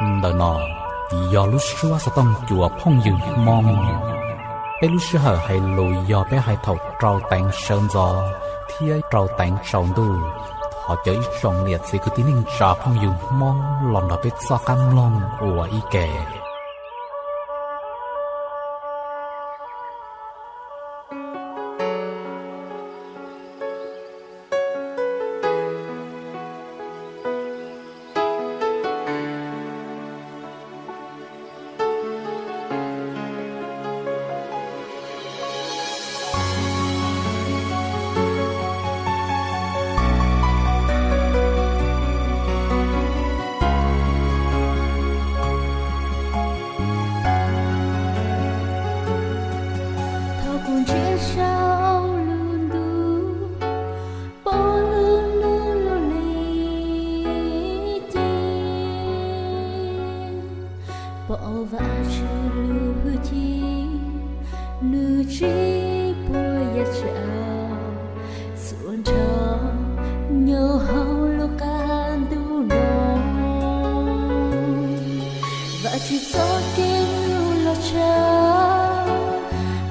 Ntawm no yog lub suab xov tooj cua phooj ywg Hmoob. Peb lub sij hawm hais lus yog peb hais thaum rau teev sawv ntxov thiab rau teev tsaus ntuj. Thov caw ib tsoom niam txiv kwv tij neej tsa phooj ywg Hmoob los nrog peb txoj qab mloog ua ib ke. Thaum kuv ntsia saum lub ntuj, pom lub hnub los li ces, pom Vajtswv lub hwj chim, nws tsis puas yam tsav, xuas nrho nyob hauv lub qab ntuj no. Vajtswv txoj kev hlub los tshaj,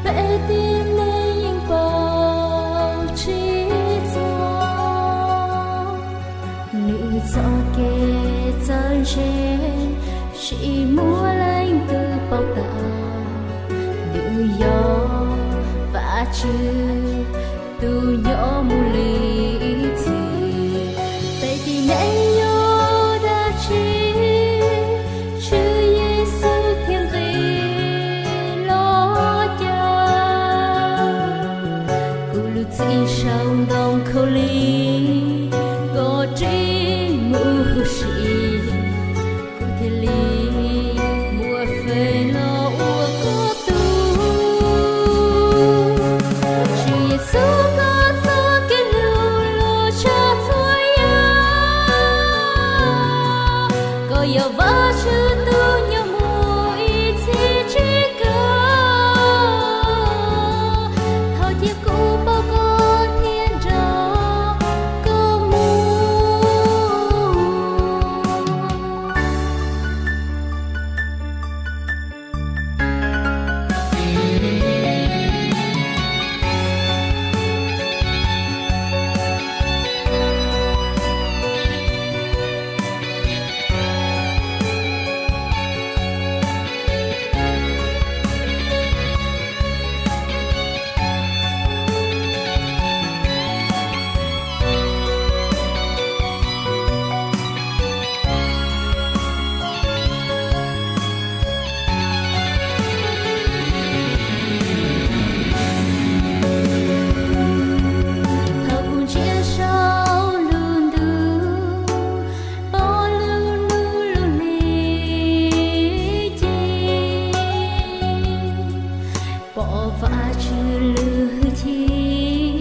peb tib neeg yeej paub tsis txog. Nws txoj kev txawj ntse, tsis muaj leej twg paub tag. Nws yog Vajtswv tus nyob mus li txhis. Peb tib neeg yog dab tsi, Tswv Yexus thiaj nqis los cas? Kuv lub txim saum ntoo khaub lig, koj ris mus huv si, kuv thiaj li muaj feem los ua koj tug. Tswv Yexus, koj txoj kev hlub los tshaj txhua yam. Koj yog Vajtswv tus nyob mus ib txhis tsis kawg. Thov cia kuv pom koj thiab nrog koj mus. Thaum kuv ntsia saum lub ntuj, pom lub hnub lub hli ces, pom Vajtswv lub hwj chim,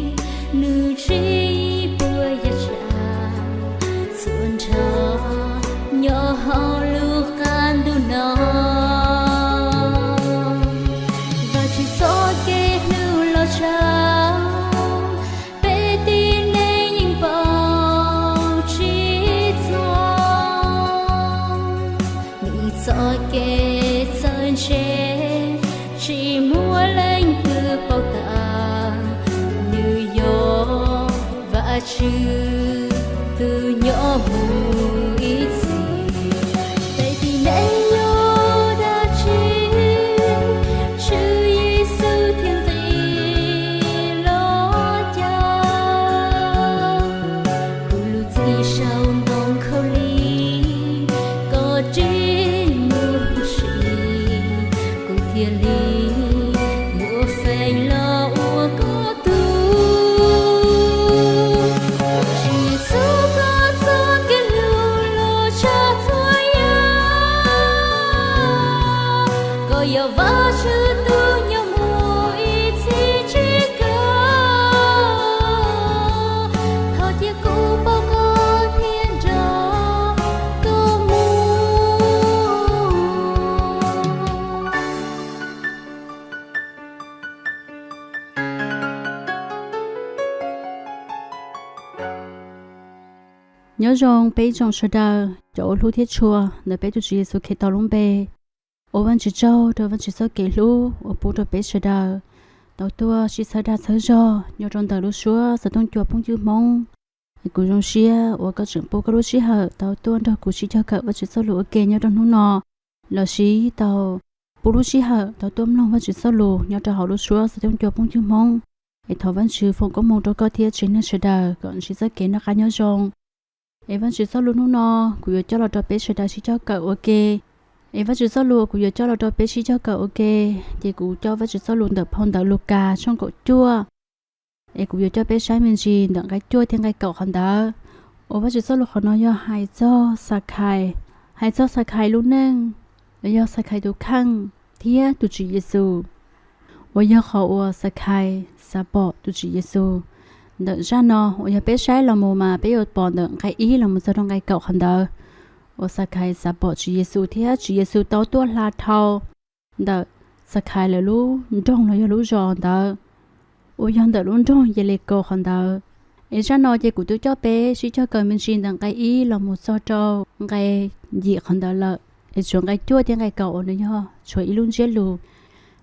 nws tsis puas yam tsav, xuas nrho nyob hauv lub qab ntuj no. Vajtswv txoj kev hlub los tshaj, peb tib neeg yeej paub tsis txog. Nws txoj kev txawj ntse, tsis muaj leej twg paub tag. Nws yog Vajtswv tus nyob mus ib txhis. Peb tib neeg yog dab tsi, Tswv Yexus thiaj nqis los cas? Kuv lub txim saum ntoo khaub lig, koj ris mus huv si, kuv thiaj li muaj feem los ua koj tug. Tswv Yexus, koj txoj kev Nyob zoo peb ib tsoom sawv daws cov uas hlub thiab tshua ntawm peb tus Tswv Yexus Khetos lub npe. Ua Vajtswv tsaug rau Vajtswv txoj kev hlub uas pub rau peb sawv daws tau tuaj sib txhawb dag txhawb zog nyob rau ntawm lub suab xov tooj cua phooj ywg Hmoob. Kuv zoo siab uas koj tseem pub koj lub sij hawm tau tuaj nrog kuv sib cog kawm Vajtswv txoj lus ua ke nyob rau hnub no, los sis tau pub lub sij hawm tau tuaj mloog Vajtswv txoj lus nyob rau hauv lub suab xov tooj cua phooj ywg Hmoob. Es thov Vajtswv foom koob hmoov rau koj thiab tsev neeg sawv daws kom ntsib txoj kev noj qab nyob zoo. Es Vajtswv txoj lus hnub no kuv yuav coj los rau peb sawv daws sib cog kawm ua ke. Es Vajtswv txoj lus kuv yuav coj los rau peb sib cog kawm ua ke, ces kuv coj Vajtswv txoj lus ntawm phau ntawv Lukas tshooj kaum cuaj. Es kuv yuav coj peb saib me ntsis ntawm nqe cuaj thiab nqe kaum qhov ntawd. Uas Vajtswv txoj lus qhov no yog hais txog Xakhais, hais txog Xakhais lub neej, yog Xakhais tus kheej thiab tus Tswv Yexus. Uas yog qhov uas Xakhais xav pom tus Tswv Yexus. Ntawm zaj no uas yog peb saib los mus mas peb yuav pom ntawm nqe ib los mus txog rau nqe kaum qhov ntawd, uas Xakhais xav pom Tswv Yexus thiab Tswv Yexus tau tuaj hla dhau ntawm Xakhais lawv lub nroog los yog lub zos ntawd, uas yog ntawm lub nroog Yelikaus qhov ntawd. Es zaj no ces kuv twb coj peb sib cog kawm me ntsis ntawm nqe ib los mus txog rau nqe yim qhov ntawd lawm, es tshuav nqe cuaj thiab nqe kaum uas nws yog tshuav ib lub ntsiab lus.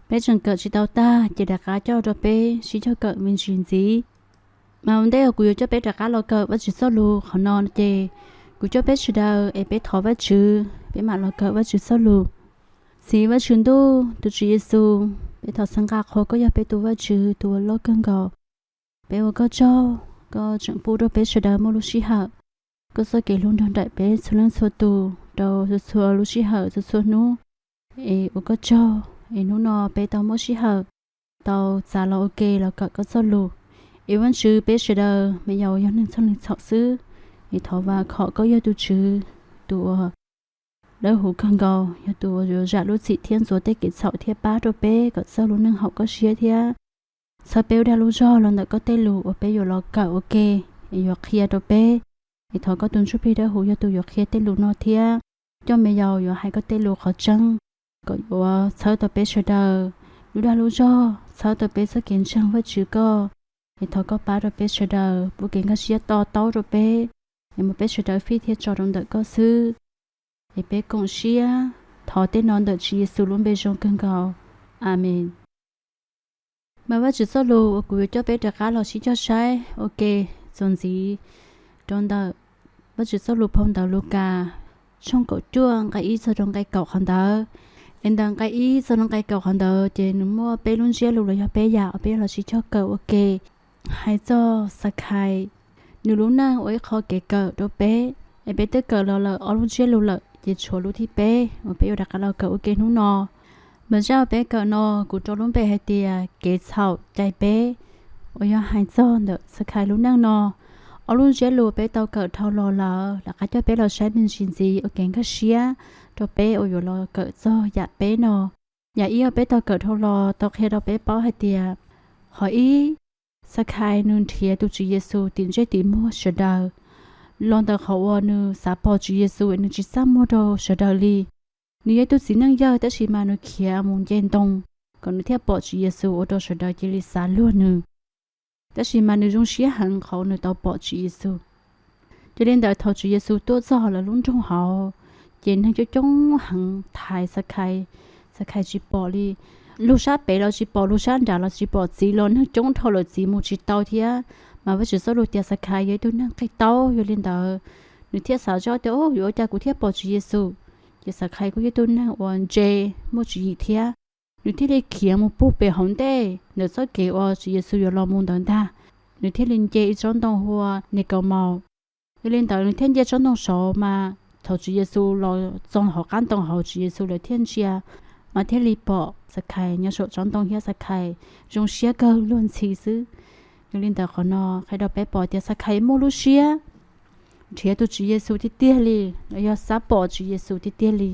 Peb tseem kawm tsis tau tag ces rov qab coj rau peb sib cog kawm me ntsis ntxiv. Mas ua ntej uas kuv yuav coj peb rov qab los kawm Vajtswv txoj lus qhov no ces kuv coj peb sawv daws es peb thov Vajtswv, peb mam los kawm Vajtswv txoj lus. Txiv Vajtswv Ntuj, tus Tswv Yexus, peb thov txhawb nqa qhuas koj yog peb tus Vajtswv tus uas loj kawg nkaus. Peb ua koj tsaug, koj tseem pub rau peb sawv daws muaj lub sij hawm. Koj txoj kev hlub nrog nraim peb txhua leej txhua tus rau txhua txhua lub sij hawm txhua txhua hnub. Es ua koj tsaug, es hnub no peb tau muaj sij hawm tau txav los ua ke los kawm koj txoj lus. Es Vajtswv, peb sawv daws me nyuam yog neeg txhoj neeg txhaum xwb, es thov vam khom koj yog tus Tswv tus uas dawb huv kawg nkaus, yog tus uas yuav zam lub txim thiab ntxuav tej kev txhaum thiab pab rau peb kom txawj lub neej haum koj siab thiab txhawb peb lub dag lub zog los ntawm koj tej lus uas peb yuav los kawm ua ke, es yuav qhia rau peb. Es thov koj tus Ntsuj Plig Dawb Huv yog tus yuav qhia tej lus no thiab coj me nyuam yuav hais koj tej lus qhov tseeb, kom yuav txhawb tau peb sawv daws lub dag lub zog, txhawb tau peb txoj kev ntseeg Vajtswv koj. Es thov koj pab rau peb sawv daws, pub kev nkag siab to taub rau peb, es muab peb sawv daws fij thiab tso rau ntawm koj xwb. Es peb koom siab thov tej no ntawm Tswv Yexus lub npe zoo kawg nkaus. Amees. Mas Vajtswv txoj lus uas kuv yuav coj peb rov qab los sib cog saib ua ke txuas ntxiv rau ntawm Vajtswv txoj lus phau ntawv Lukas tshooj kaum cuaj nqe ib txog rau nqe kaum qhov ntawd. Es ntawm nqe ib txog rau nqe kaum qhov ntawd ces nws muaj peb lub ntsiab lus los yog peb yam uas peb yuav los sib cog kawm ua ke. Hais txog Xakhais, nws lub neej ua ib qho kev kawm rau peb. Es peb twb kawm los lawm ob lub ntsiab lus lawm ces tshuav lub thib peb uas peb yuav rov qab los kawm ua ke hnub no. Mas zaj uas peb kawm no kuv rau lub npe hais tias kev txhaum cais peb, uas yog hais txog ntawm Xakhais lub neej no. Ob lub ntsiab lus peb tau kawm dhau los lawm, rov qab coj peb los saib me ntsis ntxiv ua kev nkag siab rau peb uas yuav los kawm txog yam peb no. Yam ib uas peb tau kawm dhau los tau qhia rau peb paub hais tias, qhov ib, Xakhais nws nrhiav tus Tswv Yexus tim ntsej tim muag sawv daws. Los ntawm qhov uas nws xav pom Tswv Yexus es nws tsis txaj muag rau sawv daws li. Nws yog ib tug txiv neej yawg tab sis mas nws khiav mus nce ntoo kom nws thiaj pom Tswv Yexus ua rau sawv daws cia li xav luag nws. Tab sis mas nws zoo siab heev qhov nws tau pom Tswv Yexus. Yog li ntawd thaum Tswv Yexus tuaj txog lawv lub nroog hauv, ces neeg coob coob heev thaiv Xakhais, Xakhais tsis pom li. Lug sab pem los tsis pom, lug sab nrad los tsis pom, txiv los neeg coob dhau lawm txiv mus tsis tau thiab. Mas Vajtswv txoj lus tias Xakhais yog ib tug neeg qig taub, yog li ntawd nws thiaj xav zoj tias, yuav ua cas kuv thiaj pom Tswv Yexus? Ces Xakhais kuj yog ib tug neeg uas ntse, muaj tswv yim thiab. Nws thiaj li khiav mus pug pem hauv ntej ntawm txoj kev uas Tswv Yexus yuav los mus ntawd ntag. Nws thiaj li nce ib tsob ntoo hu ua Nikaus Maus. Yog li ntawd nws thiaj nce tsob ntoo saud mas thaum Tswv Yexus los txog hauv qab ntoo hauv, Tswv Yexus lawv thiaj ntsia, mas thiaj li pom Xakhais nyob saum tsob ntoo thiab Xakhais zoo siab kawg luag ntxhi xwb. Yog li ntawd qhov no qhia rau peb pom tias Xakhais muaj lub siab nrhiav tus Tswv Yexus tiag tiag li, los yog xav pom Tswv Yexus tiag tiag li.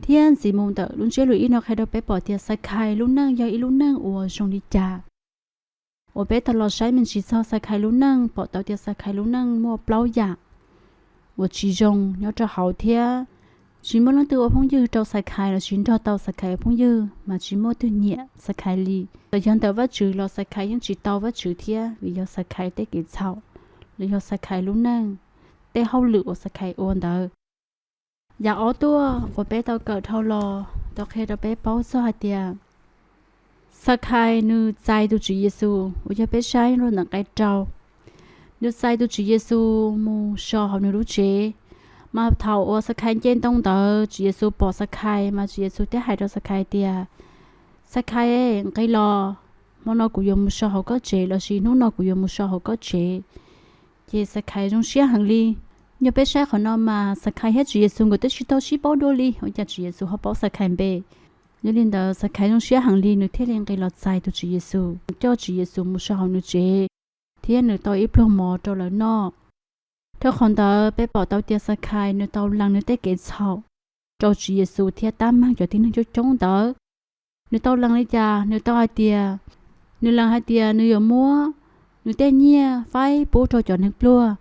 Thiab ntxiv mus ntawm lub ntsiab lus ib no qhia rau peb pom tias Xakhais lub neej yog ib lub neej uas zoo li cas. Uas peb tau los saib me ntsis txog Xakhais lub neej pom tau tias Xakhais lub neej muaj plaub yam uas tsis zoo nyob rau hauv thiab. Tsis muaj leej twg ua phooj ywg rau Xakhais los sis nrog tau Xakhais ua phooj ywg, mas tsis muaj twg nyiam Xakhais li. Txawm yog ntawm Vajtswv los Xakhais yeej tsis tau Vajtswv thiab, vim yog Xakhais tej kev txhaum los yog Xakhais lub neej tej hauj lwm uas Xakhais ua ntawd. Yam ob tuaj uas peb tau kawm dhau los tau qhia rau peb paub txog hais tias Xakhais nws txais tus Tswv Yexus uas yog peb saib rau ntawm nqe rau. Nws txais tus Tswv Yexus mus so hauv nws lub tsev, mas thaum uas Xakhais nce ntoo ntawd Tswv Yexus pom Xakhais mas Tswv Yexus thiaj hais rau Xakhais tias, Xakhais, nqis los, hmo no kuv yuav mus so hauv koj tsev, lossis hnub no kuv yuav mus so hauv koj tsev. Ces Xakhais zoo siab heev li. Yog peb saib qhov no mas Xakhais thiab Tswv Yexus nkawd twb tsis tau sib paub dua li, ua cas Tswv Yexus ho paub Xakhais npe? Yog li ntawd Xakhais zoo siab heev li, nws thiaj li nqis los txais tus Tswv Yexus, coj Tswv Yexus mus so hauv nws tsev, thiab nws tau ib pluag mov rau lawv noj. Rau qhov ntawd peb pom tau tias Xakhais nws tau lees nws tej kev txhaum rau Tswv Yexus thiab tab meeg cov tib neeg coob coob ntawd. Nws tau lees li cas? Nws tau hais tias, nws lees hais tias nws yuav muab nws tej nyiaj faib pub rau cov neeg pluag,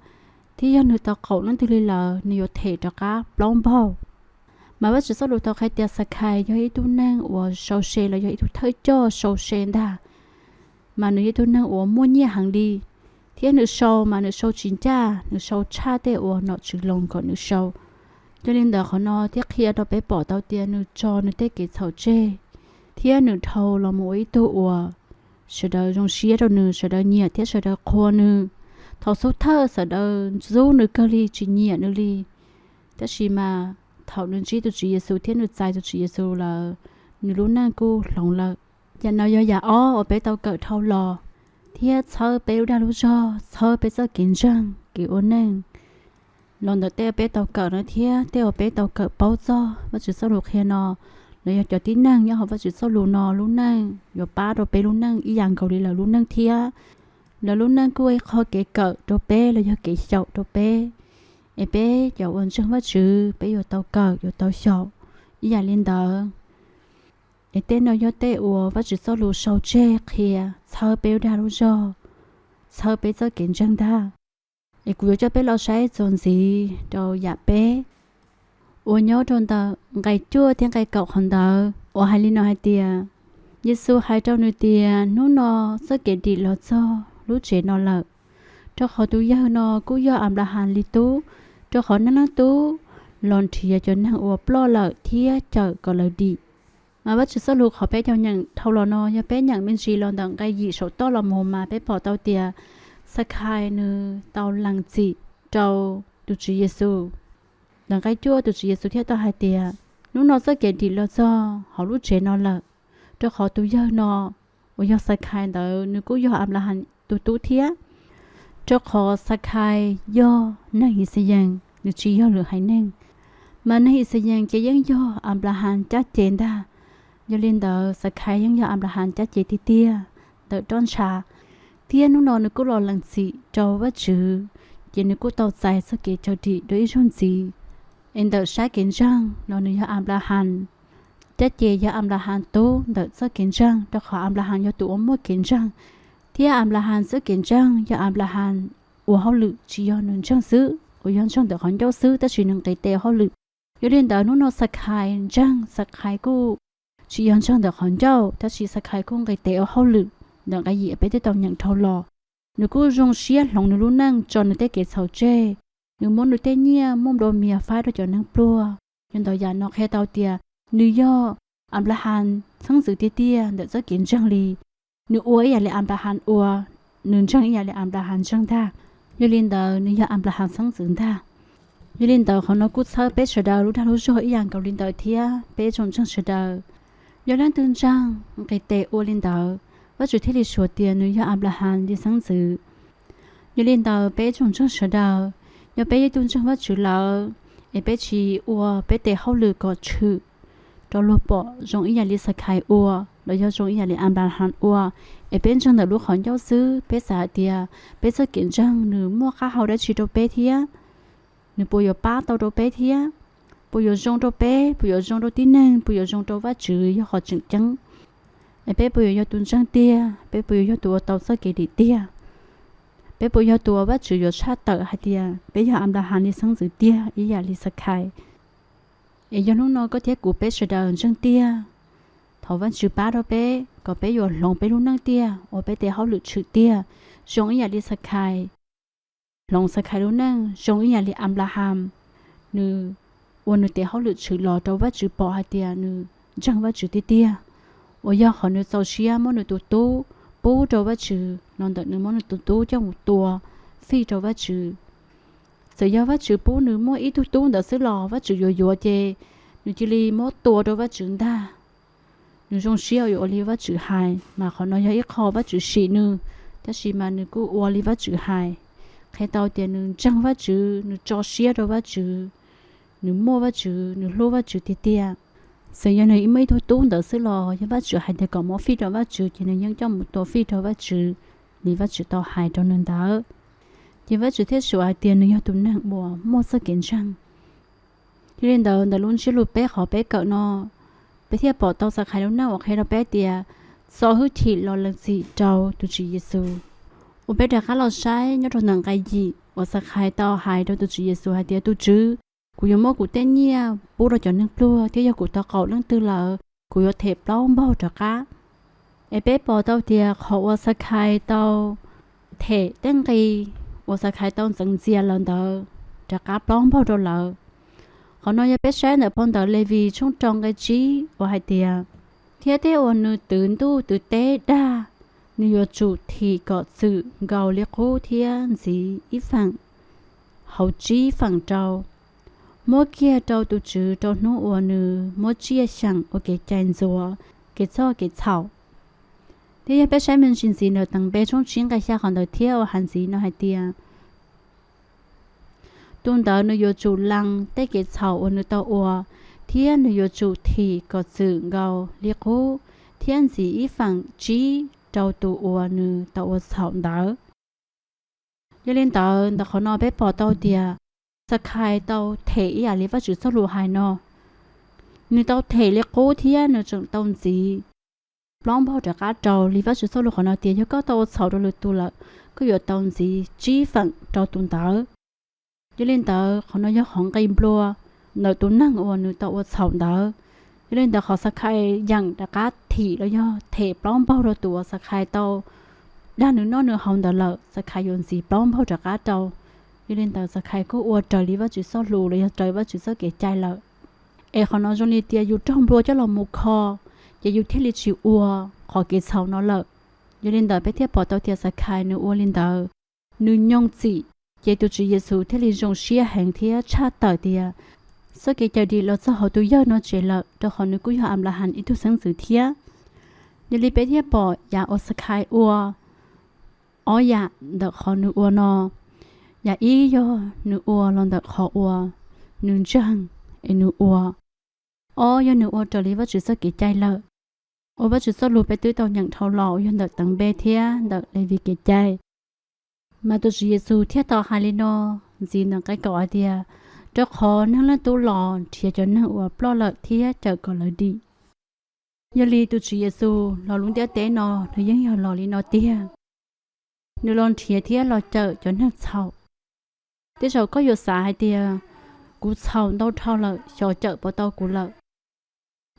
thiab yog nws tau qaum leej twg li lawm nws yuav them rov qab plaub npaug. Mas Vajtswv txoj lus tau qhia tias Xakhais yog ib tug neeg uas sau se los yog ib tug thawj coj sau se ntag. Mas nws yog ib tug neeg uas muaj nyiaj heev li, thiab nws sau mas nws sau tsis ncaj, nws sau tshaj tej uas nom tswv loos kom nws sau. Yog li ntawd qhov no thiaj qhia rau peb pom tau tias nws tso nws tej kev txhaum tseg, thiab nws dhau los mus ua ib tug uas sawv daws zoo siab rau nws, sawv daws nyiam thiab sawv daws qhuas nws. Thaum xub thawj sawv daws ntxub nws kawg li, tsis nyiam nws li. Tab sis mas thaum nws ntsib tus Tswv Yexus thiab nws txais tus Tswv Yexus lawm, nws lub neej kuj hloov lawm. Yam no yog yam ob uas peb tau kawm dhau los, thiab txhawb peb lub dag lub zog, txhawb peb txoj kev ntseeg, kev ua neej los ntawm tej uas peb tau kawm no thiab tej uas peb tau kawm paub txog Vajtswv txoj lus qhia no, los yog cov tib neeg nyob hauv Vajtswv txoj lus no lub neej yuav pab rau peb lub neej ib yam nkaus li lawv lub neej thiab. Lawv lub neej kuj ua ib qho kev kawm rau peb los yog kev xyaum rau peb. Es peb cov uas ntseeg Vajtswv peb yuav tau kawm yuav tau xyaum ib yam li ntawd. Es tej no yog tej uas Vajtswv txoj lus sau tseg qhia txhawb peb lub dag lub zog, txhawb peb txoj kev ntseeg ntag. Es kuv yuav coj peb los saib txuas ntxiv rau yam peb uas nyob rau ntawm nqe cuaj thiab nqe kaum qhov ntawd uas hais li no hais tias, Yexus hais rau nws tias, hnub no txoj kev dim los txog lub tsev no lawm, rau qhov tus yawg no kuj yog Anplahas li tub, rau qhov Neeg Leej Tub los nrhiav cov neeg uas ploj lawm thiab cawm kom lawv dim. Mas Vajtswv txoj lus qhov peb cov nyeem dhau los no yog peb nyeem me ntsis los ntawm nqe yim saum toj los mus mas peb pom tau tias Xakhais nws tau lees txim rau tus Tswv Yexus. Ntawm nqe cuaj tus Tswv Yexus thiaj tau hais tias, hnub no txoj kev dim los txog hauv lub tsev no lawm, rau qhov tus yawg no uas yog Xakhais ntawd nws kuj yog Anplahas tus tub thiab. Rau qhov Xakhais yog neeg Yixayees, nws tsis yog lwm haiv neeg. Mas neeg Yixayees ces yeej yog Anplahas caj ces ntag. Yog li ntawd Xakhais yeej yog Anplahas caj ces tiag tiag ntawm roj ntsha. Thiab hnub no nws kuj los lees txim rau Vajtswv, ces nws kuj tau txais txoj kev cawm dim dua ib zaug ntxiv. Es ntawm sab kev ntseeg los nws yog Anplahas caj ces, yog Anplahas tub ntawm txoj kev ntseeg, rau qhov Anplahas yog tus uas muaj kev ntseeg. Thiab Anplahas txoj kev ntseeg yog Anplahas ua hauj lwm, tsis yog nws ntseeg xwb, uas yog ntseeg ntawm qhov ncauj xwb tab sis nws nqis tes ua hauj lwm. Yog li ntawd hnub no Xakhais ntseeg, Xakhais kuj tsis yog ntseeg ntawm qhov ncauj tab sis Xakhais kuj nqis tes ua hauj lwm. Ntawm nqe yim peb twb tau nyeem dhau los, nws kuj zoo siab hloov nws lub neej, tso nws tej kev txhaum tseg, nws muab nws tej nyiaj muaj nplua mias faib rau cov neeg pluag. Yog ntawd yam no qhia tau tias nws yog Anplahas xeeb ntxwv tiag tiag ntawm txoj kev ntseeg li. Nws ua ib yam li Anplahas ua, nws ntseeg ib yam li Anplahas ntseeg ntag. Yog li ntawd nws yog Anplahas xeeb ntxwv ntag. Yog li ntawd qhov no kuj txhawb peb sawv daws lub dag lub zog ib yam nkaus li ntawd thiab peb tsoom ntseeg sawv daws. Yog leej twg ntseeg nqis tes ua li ntawd, Vajtswv thiaj li suav tias nws yog Anplahas li xeeb ntxwv. Yog li ntawd peb tsoom ntseeg sawv daws, yog peb yog tus ntseeg Vajtswv lawm, es peb tsis ua peb tes hauj lwm kom tshwm rau luag pom zoo ib yam li Xakhais ua los yog zoo ib yam li Anplahas ua, es peb ntseeg ntawm lub qhov ncauj xwb, peb xav hais tias peb txoj kev ntseeg nws muaj qab hau dab tsi rau peb thiab, nws puas yuav pab tau rau peb thiab, puas yuav zoo rau peb, puas yuav zoo rau tib neeg, puas yuav zoo rau Vajtswv yog qhov tseem ceeb. Es peb puas yuav yog tus ntseeg tiag, peb puas yuav yog tus uas tau txoj kev dim tiag? Peb puas yog tus uas Vajtswv yuav tshaj tawm hais tias peb yog Anplahas li xeeb ntxwv tiag ib yam li Xakhais? Es yog hnub no koj thiab kuv peb sawv daws ntseeg tiag, thov Vajtswv pab rau peb kom peb yuav hloov peb lub neej tiag, ua peb tes hauj lwm tshwm tiag, zoo ib yam li Xakhais. hloov Xakhais lub neej zoo ib yam li Anplahas, nws ua nws tes hauj lwm tshwm los rau Vajtswv pom hais tias nws ntseeg Vajtswv tiag tiag, uas yog qhov nws txaus siab muab nws tus tub pub rau Vajtswv los ntawm nws muab nws tus tub coj mus tua fij rau Vajtswv. Txawm yog Vajtswv pub nws muaj ib tug tub ntawd xwb los Vajtswv yuav yuav ces nws cia li muab tua rau Vajtswv ntag. Nws zoo siab yuav ua li Vajtswv hais, mas qhov no yog ib qho Vajtswv sim nws, tab sis mas nws kuj ua li Vajtswv hais. Qhia tau tias nws ntseeg Vajtswv, nws tso siab rau Vajtswv, nws muaj Vajtswv, nws hlub Vajtswv tiag tiag. Txawm yog nws muaj ib tug tub ntawd xwb los yog Vajtswv hais tias kom muab fij rau Vajtswv ces nws yeej coj mus tua fij rau Vajtswv li Vajtswv tau hais rau nws ntawd. Ces Vajtswv thiaj suav hais tias nws yog tus neeg uas muaj txoj kev ntseeg. Yog li ntawd, ntawm lub ntsiab lus peb qhov peb kawm no, peb thiaj pom tau Xakhais lub neej uas qhia rau peb tias txo hwj chim los lees txim rau tus Tswv Yexus. Uas peb rov qab los saib nyob rau ntawm nqe yim uas Xakhais tau hais rau tus Tswv Yexus hais tias, Tus Tswv, kuv yuav muab kuv tej nyiaj pub rau cov neeg pluag, thiab yog kuv tau qaum leej twg lawm, kuv yuav them plaub npaug rov qab. Es peb pom tau tias qhov uas Xakhais tau them tej nqi uas Xakhais tau ntxeev ntxias lawm ntawd rov qab plaub npaug rau lawv. Qhov no yog peb saib ntawm phau ntawv Levis tshooj rau nqe tsib uas hais tias, Thiab tej uas nws twv ntuj twv teb dag, nws yuav tsum thim kom txwm nkaus li qub thiab ntxiv ib feem hauv tsib feem rau, muab kiag rau tus Tswv rau hnub uas nws muab tsiaj xyeem ua kev cai ntxuav kev txhoj kev txhaum. Thiab yog peb saib me ntsis ntxiv ntawm teev npe tshooj tsib nqe xya qhov ntawd thiab uas hais ntxiv no hais tias, Tus ntawd nws yuav tsum lees tej kev txhaum uas nws tau ua, thiab nws yuav tsum thim kom txwm nkaus li qub thiab ntxiv ib feem tsib rau tus uas nws tau ua txhaum ntawd. Yog li ntawd, ntawm qhov no peb pom tau tias Xakhais tau them ib yam li Vajtswv txoj lus hais no. Nws tau them li qub thiab nws tseem tau ntxiv plaub npaug rov qab rau li Vajtswv txoj lus qhov no tias yog koj tau ua txhaum rau lwm tus lawm, koj yuav tau ntxiv tsib feem rau tus ntawd. Yog li ntawd, qhov no yog qhov nqi nplua ntawm tus neeg uas nws tau ua txhaum ntawd. Yog li ntawd, qhov Xakhais yeem rov qab thim los yog them plaub npaug rau tus uas Xakhais tau dag nws noj nws haus ntawd lawm, Xakhais yuav ntxiv plaub npaug rov qab rau. Yog li ntawd, Xakhais kuj ua raws li Vajtswv txoj lus los yog raws Vajtswv txoj kev cai lawm. Es qhov no zoo li tias yus raug nplua coj los mus kho, ces yus thiaj li tsis ua qhov kev txhaum no lawm. Yog li ntawd, peb thiaj pom tau tias Xakhais nws ua li ntawd, nws nyoog txim, ces tus Tswv Yexus thiaj li zoo siab heev thiab tshaj tawm tias txoj kev cawm dim los txog hauv tus yawg no tsev lawm, rau qhov nws kuj yog Anplahas ib tug xeeb ntxwv thiab. Yog li peb thiaj pom yam uas Xakhais ua ob yam ntawm qhov nws ua no. Yam ib yog nws ua los ntawm qhov uas nws ntseeg es nws ua. Ob yog nws ua raws li Vajtswv txoj kev cai lawm, uas Vajtswv txoj lus peb twb tau nyeem dhau los uas yog ntawm teev npe thiab ntawm Levis kev cai. Mas tus Tswv Yexus thiaj tau hais li no ntxiv ntawm nqe kaum hais tias, Rau qhov Neeg Leej Tub los nrhiav cov neeg uas ploj lawm thiab cawm kom lawv dim. Yog li tus Tswv Yexus los lub ntiaj teb no nws yeej yog los li no tiag. Nws los nrhiav thiab los cawm cov neeg txhaum. Tej zaum koj yuav xav hais tias, kuv txhaum ntau dhau lawm, xyov cawm puas tau kuv lawm.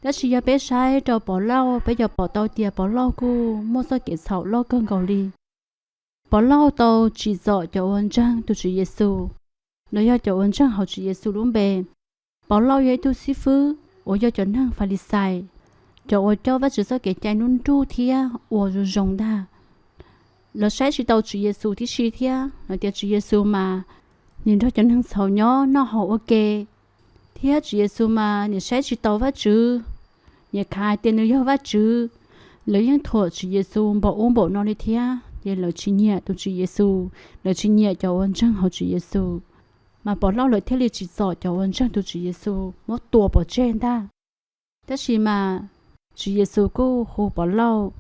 Tab sis yog peb saib rau Pov Lauj, peb yuav pom tau tias Pov Lauj kuj muaj txoj kev txhaum loj kawg nkaus li. Pov Lauj tau tsim txom cov uas ntseeg tus Tswv Yexus, los yog cov uas ntseeg hauv Tswv Yexus lub npe. Pov Lauj yog ib tug xib fwb uas yog cov neeg Falixais, cov uas coj Vajtswv txoj kev cai nruj nruj thiab ua zoo zoo ntag. Lawv saib tsis taus Tswv Yexus tib si thiab, lawv tias Tswv Yexus mas nim nrog cov neeg txhaum nyob noj haus ua ke, thiab Tswv Yexus mas nim saib tsis taus Vajtswv, nim khav hais tias nws yog Vajtswv. Lawv yeej thuam Tswv Yexus npaum ub npaum no li thiab, ces lawv tsis nyiam tus Tswv Yexus, lawv tsis nyiam cov uas ntseeg hauv Tswv Yexus. Mas Pov Lauj lawv thiaj li tsim txom cov uas ntseeg tus Tswv Yexus muab tua pov tseg ntag. Tab sis mas Tswv Yexus kuj hu Pov Lauj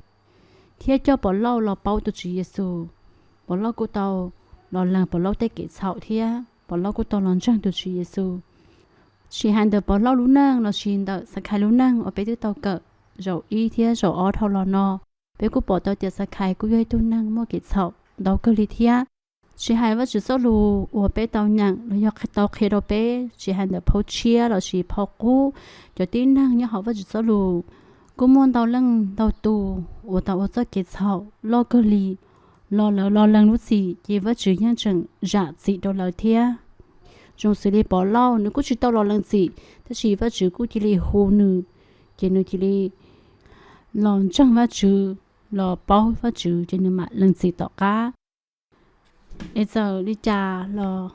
thiab coj Pov Lauj los paub tus Tswv Yexus. Pov Lauj kuj tau los lees Pov Lauj tej kev txhaum thiab Pov Lauj kuj tau los ntseeg tus Tswv Yexus. Tsis hais ntawm Pov Lauj lub neej los sis ntawm Xakhais lub neej uas peb twb tau kawm zaum ib thiab zaum ob dhau los no, peb kuj pom tau tias Xakhais kuj yog ib tug neeg muaj kev txhaum ntau kawg li thiab. Tsis hais Vajtswv txoj lus uas peb tau nyeem los yog tau qhia rau peb, tsis hais ntawm phau tshiab los sis phau qub, cov tib neeg nyob hauv Vajtswv txoj lus kuj muaj ntau leej ntau tus uas tau ua txoj kev txhaum loj kawg li. los lawv los lees lub txim ces Vajtswv yeej tseem zam txim rau lawv thiab. Zoo xws li Pov Lauj nws kuj tsis tau los lees txim, tab sis Vajtswv kuj cia li hu nws, ces nws cia li los ntseeg Vajtswv, los paub Vajtswv ces nws mam lees txim tom qab. Es txawm li cas los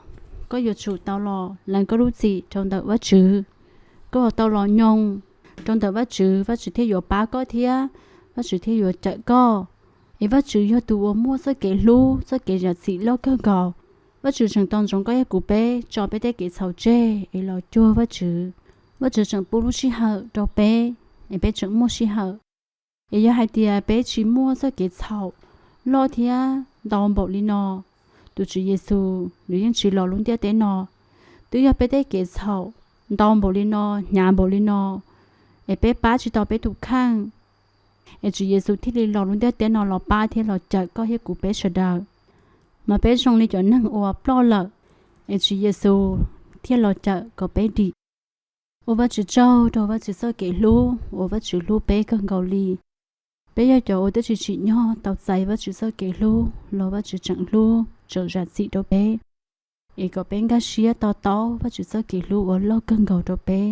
koj yuav tsum tau los lees koj lub txim rau ntawm Vajtswv. Koj yuav tau los nyoog rau ntawm Vajtswv, Vajtswv thiaj yuav pab koj thiab Vajtswv thiaj yuav cawm koj. Es Vajtswv yog tus uas muaj txoj kev hlub, txoj kev zam txim loj kawg nkaus. Vajtswv tseem tos ntsoov koj thiab kuv peb tso peb tej kev txhaum tseg es los cuag Vajtswv. Vajtswv tseem pub lub sij hawm rau peb es peb tseem muaj sij hawm. Es yog hais tias peb tsis muaj txoj kev txhaum loj thiab ntau npaum li no, tus Tswv Yexus nws yeej tsis los lub ntiaj teb no. Twb yog peb tej kev txhaum ntau npaum li no, hnyav npaum li no, es peb pab tsis tau peb tus kheej, es Tswv Yexus thiaj li los lub ntiaj teb no los pab thiab los cawm koj thiab kuv peb sawv daws. Mas peb zoo li cov neeg uas ploj lawm, es Tswv Yexus thiaj los cawm kom peb dim. Ua Vajtswv tsaug rau Vajtswv txoj kev hlub uas Vajtswv hlub peb kawg nkaus li. Peb yog cov uas twb tsis tsim nyog tau txais Vajtswv txoj kev hlub los Vajtswv tseem hlub tseem zam txim rau peb. Es kom peb nkag siab to taub Vajtswv txoj kev hlub uas loj kawg nkaus rau peb.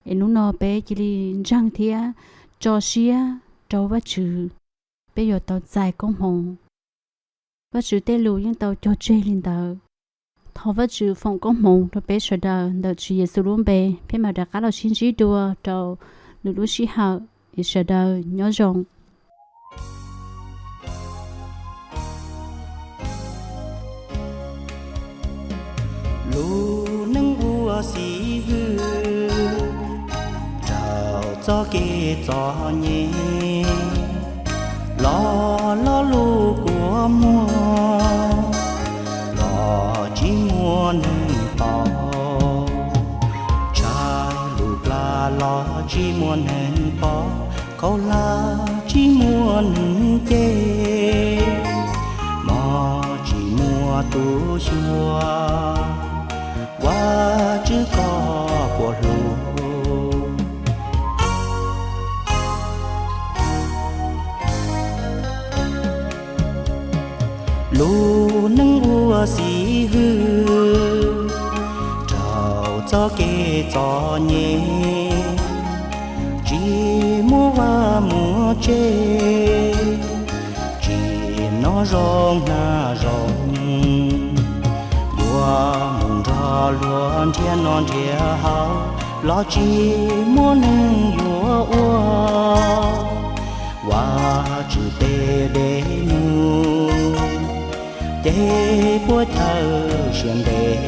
Es hnub no peb cia li ntseeg thiab tso siab rau Vajtswv, peb yuav tau txais koob hmoov. Vajtswv tej lus yeej tau cog tseg li ntawd. Thov Vajtswv foom koob hmoov rau peb sawv daws ntawm Tswv Yexus lub npe, peb mam rov qab los sib ntsib dua rau lwm lub sij hawm, es sawv daws nyob zoo. Lub neej ua xib hwb raug txoj kev txom nyem, los lo lus kua muag los tsis muaj neeg paub, tshaj lus pla los tsis muaj neeg pom, khaub hlab tsis muaj neeg ceg, mov tsis muaj tus xyuas, Vajtswv koj puas hlub? Lub neej ua xib hwb raug txoj kev txom nyem, tsis muaj vaj muaj tse, tsis noj zoo hnav zoo, yuav mus nrog luag nrhiav noj nrhiav haus los tsis muaj neeg yuav ua, Vajtswv tej dej num ces puab chaw siav ntev.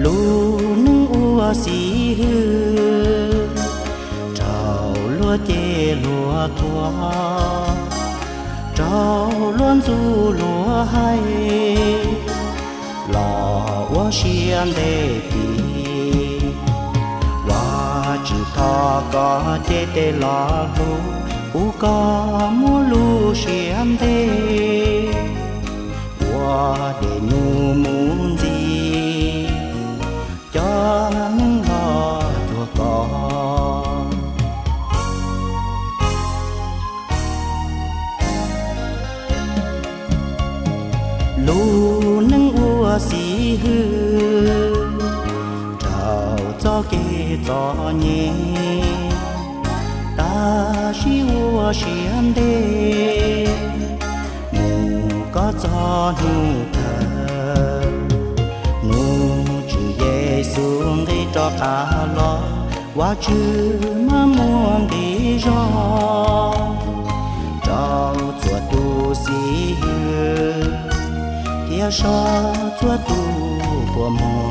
Lub neej ua xib hwb raug luag cem luag thuam, raug luag ntxub luag hais los ua siav ntev tis. Vajtswv thov koj cev tes los hlub, pub koj muaj lub siav ntev, ua dej num mus ntxiv, cov neeg los cuag koj. Lub neej ua xib hwb raug txoj kev txom nyem, tab sis ua siav ntev mus kom txog hnub kawg. Hnub Tswv Yexus nqis rov qab los, Vajtswv maj muaj nqi zog rau txhua tus xib hwb thiab sov txhua tus kua muag.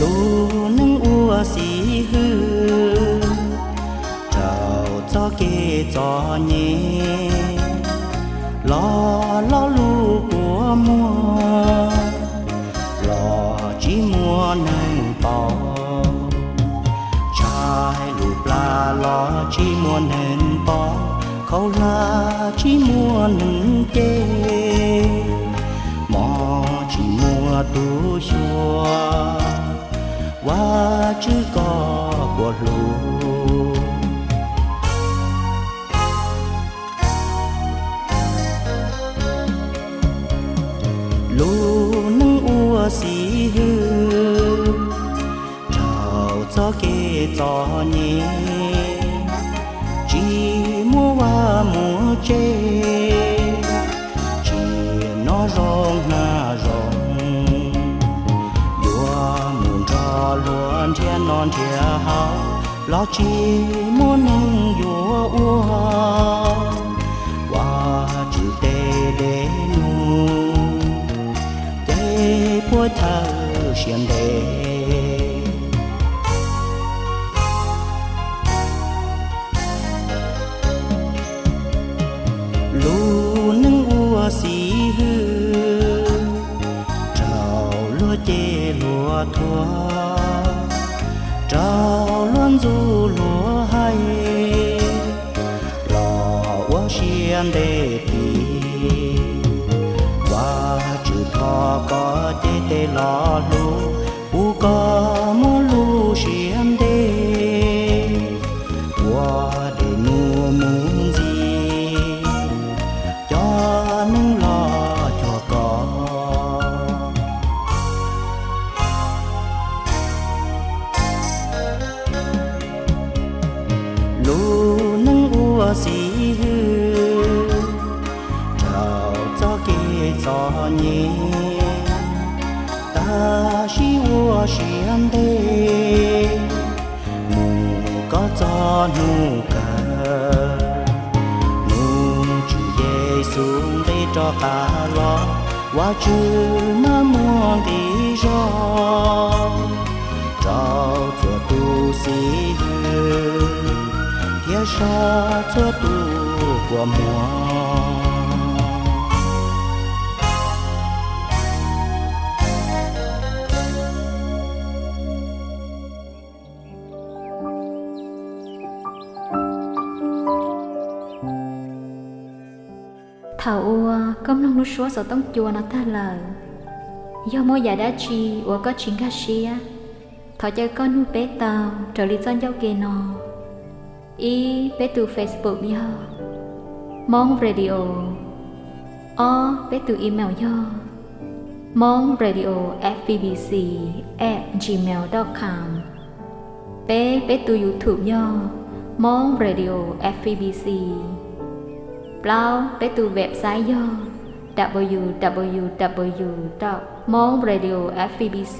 Lub neej ua xib hwb raug txoj kev txom nyem, Lo lus kua muag los tsis muaj neeg paub, tshaj lus pla los tsis muaj neeg pom, khaub hlab tsis muaj neeg cem, mob tsis muaj tus xyuas, Vajtswv koj puas hlub? Lub neej ua xib hwb raug txoj kev txom nyem, tsis muaj vaj muaj tsev, tsis noj zoo hnav zoo, yuav mus nrog luag nrhiav noj nrhiav haus los tsis muaj neeg yuav ua. Vajtswv tej dej num ces puab chaw siab ntev. Lub neej ua xib hwb raug luag cem luag thuam, raug luag ntxub luag hais, los ua siab ntev tis. Vajtswv thov koj cev tes los hlub, pub koj muaj lub siab ntev, ua dej num mus ntxiv cov neeg los cuag koj. Lub neej ua xib hwb raug txoj kev txom nyem, tab sis ua siab ntev mus koj txoj hnub kawg. Hnub Tswv Yexus nqis rov qab los, Vajtswv maj muag nqi zog rau txhua tus xib hwb thiab saib txhua tus kua muag. Thaum uas koj mloog lub suab xov tooj cua no tag lawm, yog muaj yam dab tsi uas koj tsis nkag siab, thov caw koj nug peb tau raws li txoj ncauj ke no. Ib, peb tus Facebook yog Hmoob Radio. Ob, peb tus email yog hmoob radio f b b c at gmail dot com. Peb, peb tus YouTube yog Hmoob Radio F B B C. Plaub, peb tus website yog w w w dot hmoob radio f b b c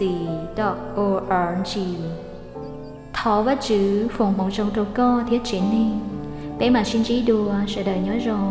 dot o r g. Thov Vajtswv foom hmoov zoo rau koj thiab tsev neeg. Peb mam sib ntsib dua, sawv daws nyob zoo.